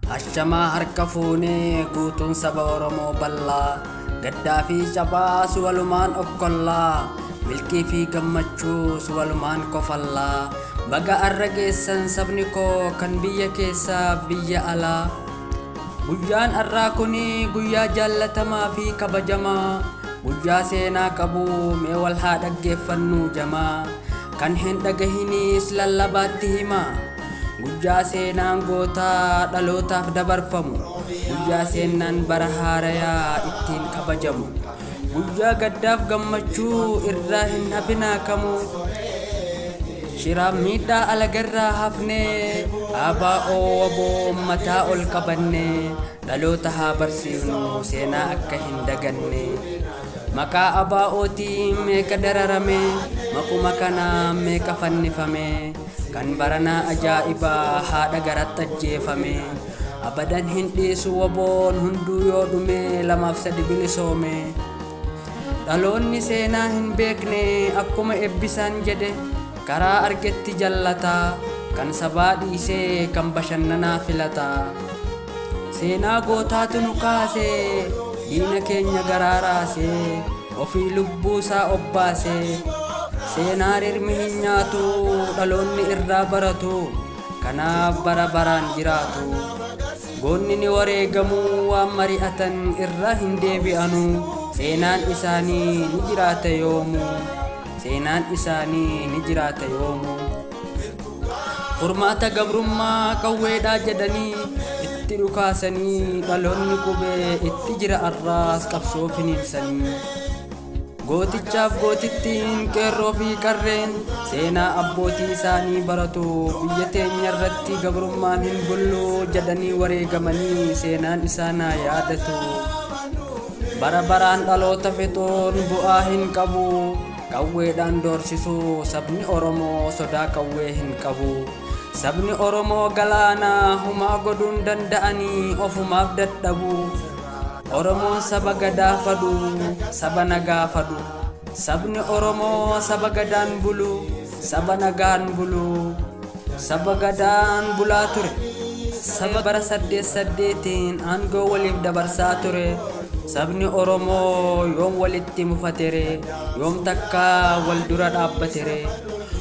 Ashamaa harka fuunee guutuun saba Oromoo bal'aa gaddaa fi cabaa walumaan okkollaa milkii fi gammachuu walumaan kofallaa baga arra geessan sabni koo kan biyya keessaa biyya alaa. Guyyaan arraa kun guyyaa jaallatamaa fi kabajamaa guyyaa seenaa qabu mee wal haa dhaggeeffannu jamaa kan hin dhagahiniis lallabaatti himaa. Guyyaa seenaan gootaa dhalootaaf dabarfamu guyyaa seenaan bara haarayaa ittiin kabajamu guyyaa gaddaaf gammachuu irraa hin hafinaa kamuu shiraaf miidhaa alagarraa hafnee ABO waboo mataa ol qabannee dhaloota haa barsiifnu seenaa akka hin daganne maqaa ABOtiin meeqa dararame maquma kanaa meeqa fannifame kan baranaa ajaa'ibaa haadha garatti ajjeefame abadan hin dhiisu waboon hunduu yoo dhume lamaaf sadi bilisoome dhaloonni seenaa hin beekne akkuma eebbisaan jedhe karaa argetti jallataa kan sabaa dhiisee kan bashannanaa filataa seenaa gootaatu nu kaase diina keenya garaa raasee ofii lubbuusaa obbaase seenaa rirmi hin nyaatu dhaloonni irraa baratu kanaaf bara baraan jiraatu goonni ni wareegamuu waan mari'atan irraa hin deebi'anu seenaan isaanii ni jiraata yoomuu seenaan isaanii ni jiraata yoomuu furmaata gabrummaa qawweedhaa jedhanii itti dhukaasanii dhaloonni qubee itti jira arraas qabsoo finiinsanii gootichaaf gootittiin qeerroo fi qarreen seenaa abbootii isaanii baratu biyya teenya irratti gabrummaan hin bullu jedhanii wareegamanii seenaan isaanaa yaadatu bara baraan dhaloota fixuun bu'aa hin qabu qawweedhaan doorsisuu sabni Oromoo sodaa qawwee hin qabu sabni Oromoo galaana humaa godhuun danda'anii ofumaaf dadhabu Oromoon saba gadaa fadhu saba nagaa fadhu sabni Oromoo saba gadaan bulu saba nagaan bulu saba gadaan bulaa ture saba bara 88n aangoo waliif dabarsaa ture sabni Oromoo yoom walitti mufatere yoom takkaa wal dura dhaabbatere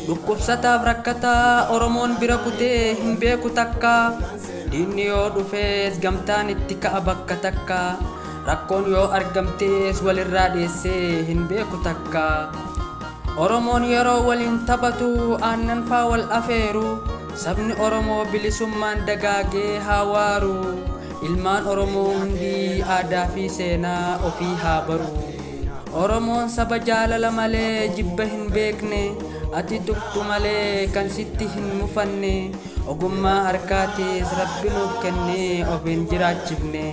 dhukkubsataaf rakkataa Oromoon bira kutee hin beeku takkaa diinni yoo dhufees gamtaan itti ka'a bakka takka rakkoon yoo argamtees walirraa dheessee hin beeku takka Oromoon yeroo waliin taphatu aannan faa wal afeeru sabni Oromoo bilisummaan dagaagee haa waaru ilmaan Oromoo hundi aadaa fi seenaa ofii haa baru Oromoon saba jaalala malee jibba hin beekne ati tuqxu malee kan sitti hin mufanne ogummaa harkaatiis rabbi nuuf kennee of hin jiraachifne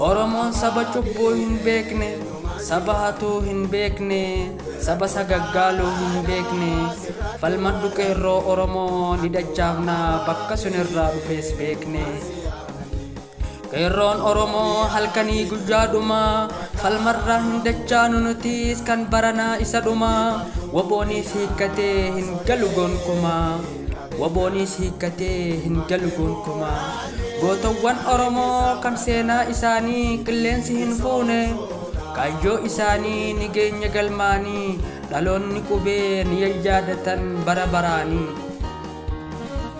Oromoon saba cubbuu hin beekne saba hatuu hin beekne saba sagaggaaluu hin beekne falmadhu qeerroo Oromoo ni dachaafnaa bakka sunirraa dhufees beekne qeerroon Oromoo halkanii guyyaa dhumaa falmarraa hin dachaanu nutiis kan baranaa isa dhumaa wabooniis hiikkatee hin galu gonkumaa wabooniis hiikkatee hin galu gonkumaa gootowwan Oromoo kan seenaa isaanii qilleensi hin fuune kaayyoo isaanii ni geenya galmaanii dhaloonni qubee ni yayyaadatan bara baraanii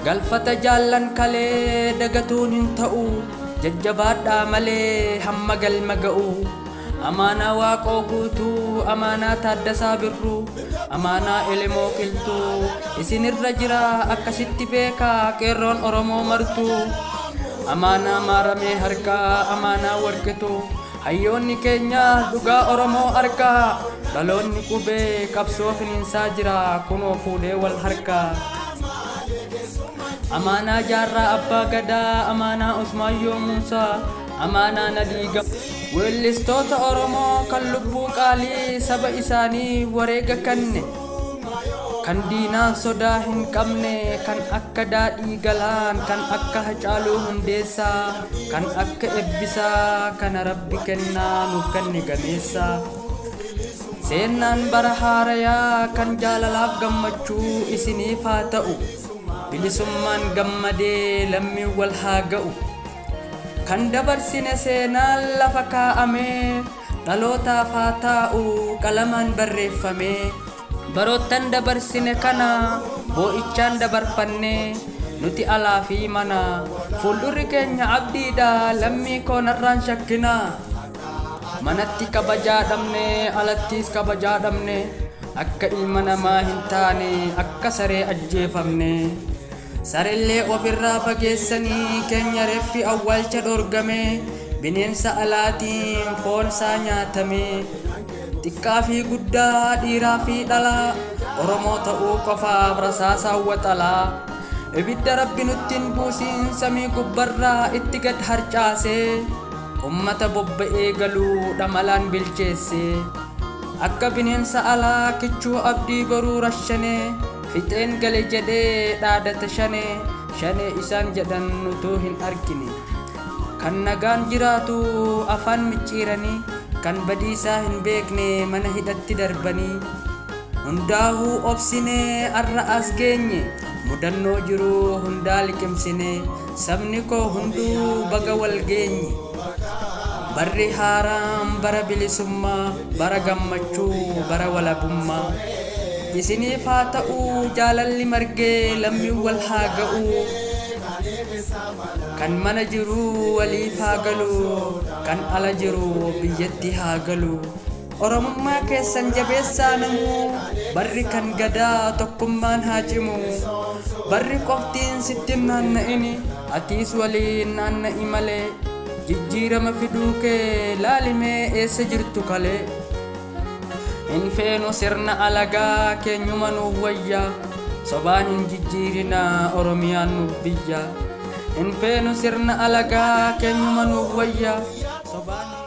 galfata jaallan kalee dagatuun hin ta'u jajjabaadhaa malee hamma galma ga'u amaanaa waaqoo guutuu amaanaa taaddasaa birruu amaanaa elemoo qilxuu isinirra jira akkasitti beekaa qeerroon Oromoo martuu amaanaa maaramee harkaa amaanaa warqituu hayyoonni keenya dhugaa Oromoo argaa dhaloonni qubee qabsoo finiinsaa jira kunoo fuudhee wal harkaa amaanaa jaarraa abbaa gadaa amaanaa Usmaayyoo Muusaa amaanaa Nadii weellistoota Oromoo kan lubbuu qaalii saba isaanii wareega kanne kan diinaan sodaa hin qabne kan akka daadhii galaan kan akka Hacaaluu Hundeessaa kan akka Ebbisaa kana rabbi kennaa nuuf kenne gameessaa seenaan bara haarayaa kan jaalalaaf gammachuu isiniif haa ta'u bilisummaan gammadee lammiin wal haa ga'u. Kan dabarsine seenaan lafa kaa'amee dhalootaaf haa taa'u qalamaan barreeffamee. Baroottan dabarsine kana boo'ichaan dabarfanne nuti alaa fi mana. Fuuldurri keenya abdiidha, lammii koo narraan shakkina. Manatti kabajaa dhabne, alattis kabajaa dhabne, akka ilma namaa hin taane akka saree ajjeefamne. Sarellee ofirraa fageessanii keenya reeffi awwaalcha dhorgame, bineensa alaatiin foonsaa nyaatame. Xiqqaa fi guddaa, dhiiraa fi dhalaa, Oromoo ta'uu qofaaf rasaasaan waxalaa. Ibidda Rabbi nutti hin buusin samii gubbarraa itti gad harcaasee, ummata bobba'ee galuu dhamalaan bilcheessee. Akka bineensa alaa kichuu abdii boruu rashanee, fixeen gale jedhee dhaadata shanee, shanee isaan jedhan utuu hin argine. Kan nagaan jiraatu afaan micciiranii, kan badiisaa hin beekne mana hidhatti darbanii. Hundaahuu obsinee arra as geenye, mudannoo jiru hundaa liqimsinee, sabni koo hunduu baga wal geenye. Barri haaraan bara bilisummaa, bara gammachuu, bara walabummaa. Isiniif haa ta'u jaalalli margee lammiin wal haa ga'u. Kan mana jiru waliif haa galu, kan ala jiru biyyatti haa galu. Oromummaa keessan jabeessaa namuu, barri kan gadaa tokkummaan haa cimu. Barri qoftiin sitti hin naanna'ini, atiis waliin naanna'i malee. Jijjiirama fiduu kee laalimee eessa jirtu kalee. Hin feenu sirna alagaa keenyuma nuuf wayya, sobaan hin jijjiirina Oromiyaan nuuf biyya. Hin feenu sirna alagaa keenyuma nuuf wayya, sobaan.